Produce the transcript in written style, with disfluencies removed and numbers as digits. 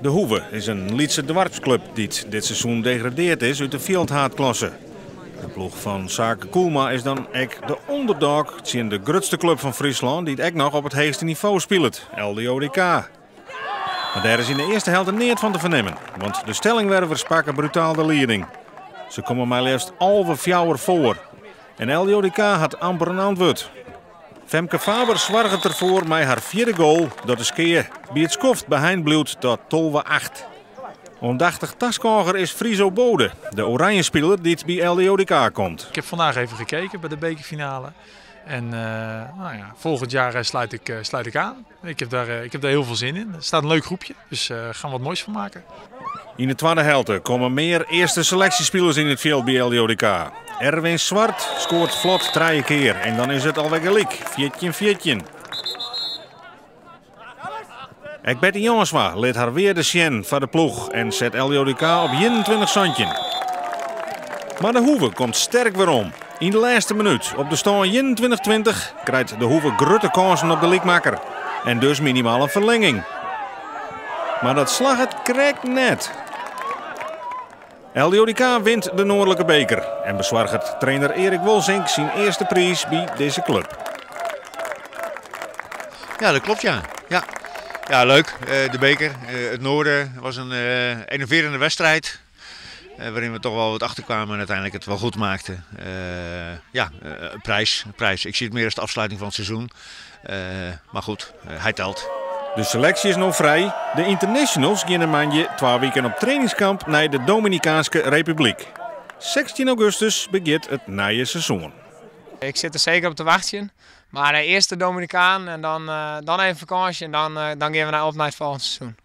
De Hoeve is in lytse doarpsklup dy't dit seizoen degradeard is út de fjildhaadklasse. De ploech fan Sake Koelma is dan ek de underdog tsjin de grutste klup fan Fryslân dy't ek noch op it heechste nivo spilet, LDODK. Mar dêr is yn de earste helte neat fan te fernimmen, want de Stellingwervers pakke brutaal de lieding. Se komme mei leafst 11-4 foar en LDODK hat amper in antwurd. Femke Faber soarget derfoar mei har fjirde goal dat de skea by it skoft beheind bliuwt ta 12-8. Oandachtich taskôger is Friso Bode, de oranje spiler dy't by LDODK komt. Ik heb vandaag even gekeken bij de bekerfinale. En nou ja, volgend jaar sluit ik aan. Ik heb daar heel veel zin in. Er staat een leuk groepje, dus gaan we wat moois van maken. Yn de twadde helte komme mear earste seleksjespilers yn it fjild by LDODK. Erwin Zwart skoart flot trije kear en dan is it alwer gelyk, 14-14. Ek Betty Jongsma lit har wearde sjen foar de ploech en set LDODK op 21-17. Mar De Hoeve komt sterk werom. Yn de lêste minút, op de stân 21-20, krijt De Hoeve grutte kânsen op de lykmakker. En dus minimaal in ferlinging. Mar dat slagget krekt net. LDODK wint de Noardlike beker en besoarget trainer Erik Wolsink syn earste priis by dizze klup. Ja, dat klopt, ja. Ja, leuk. De beker. Het noorden was een enerverende wedstrijd, waarin we toch wel wat achterkwamen en uiteindelijk het wel goed maakten. Ja, prijs, prijs. Ik zie het meer als de afsluiting van het seizoen. Maar goed, hij telt. De seleksje is noch frij. De internationals geane moandei 2 wiken op trainingskamp nei de Dominikaanske Republyk. 16 augustus begjint it nije seizoen. Ik sit der seker op te wachtsjen. Mar earst de Dominicaan en dan even fakânsje en dan geane we op nei it folgjende seizoen.